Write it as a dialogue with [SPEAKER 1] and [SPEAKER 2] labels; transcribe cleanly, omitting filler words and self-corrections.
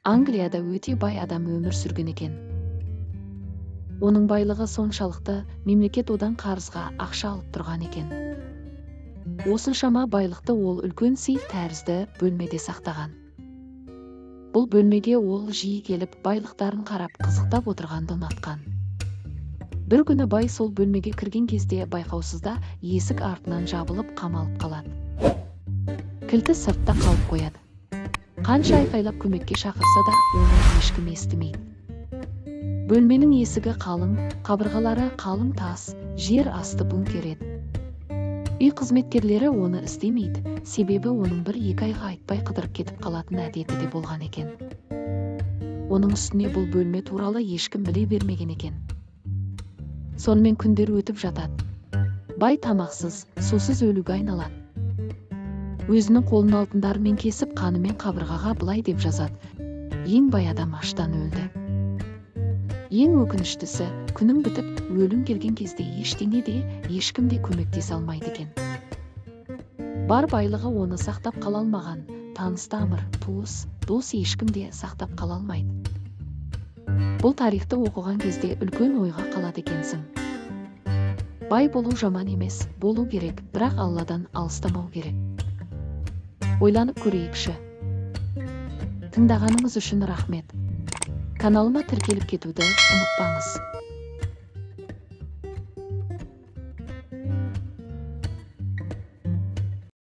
[SPEAKER 1] Англияда өте бай адам өмір сүрген екен. Оның байлығы соншалықты, мемлекет одан қарызға ақша алып тұрған екен. Осыншама байлықты ол үлкен сейф тәрізді бөлмеде сақтаған. Бұл бөлмеге ол жиі келіп, байлықтарын қарап, қызықтап отырғанды ұнатқан. Бір күні бай сол бөлмеге кірген кезде байқаусызда есік артынан жабылып қамалып қалады. Кілті сыртта қалып қояды. Қанша айқайлап көмекке шақырса да, оны ешкім естімейді. Бөлменің есігі қалың, қабырғалары қалың тас, жер асты бункер еді. Үй қызметкерлері оны іздемейді, себебі оның бір-екі айға айтпай қыдырып кетіп қалатын әдеті де болған екен. Оның үстіне бұл бөлме туралы ешкім біле бермеген екен. Сонымен күндер өтіп жатады. Бай тамақсыз, сусыз өлуге айналады. Өзінің қолын алтындарымен кесіп, қанымен қабырғаға былай деп жазады: ең бай адам аштан өлді. Ең өкініштісі, күнің бітіп, өлім келген кезде ештеңе де, ешкім де көмектесе алмайды екен. Бар байлығы оны сақтап қала алмаған, таныс тамыр, туыс, дос ешкім де сақтап қала алмайды. Бұл тарихты оқыған кезде үлкен ойға қалады екенсің. Бай болу жаман емес, болу керек, бірақ Алладан алыстамау керек. Ойланып көрейікші. Тыңдағаныңыз үшін рахмет. Каналыма тіркеліп кетуді ұмытпаңыз.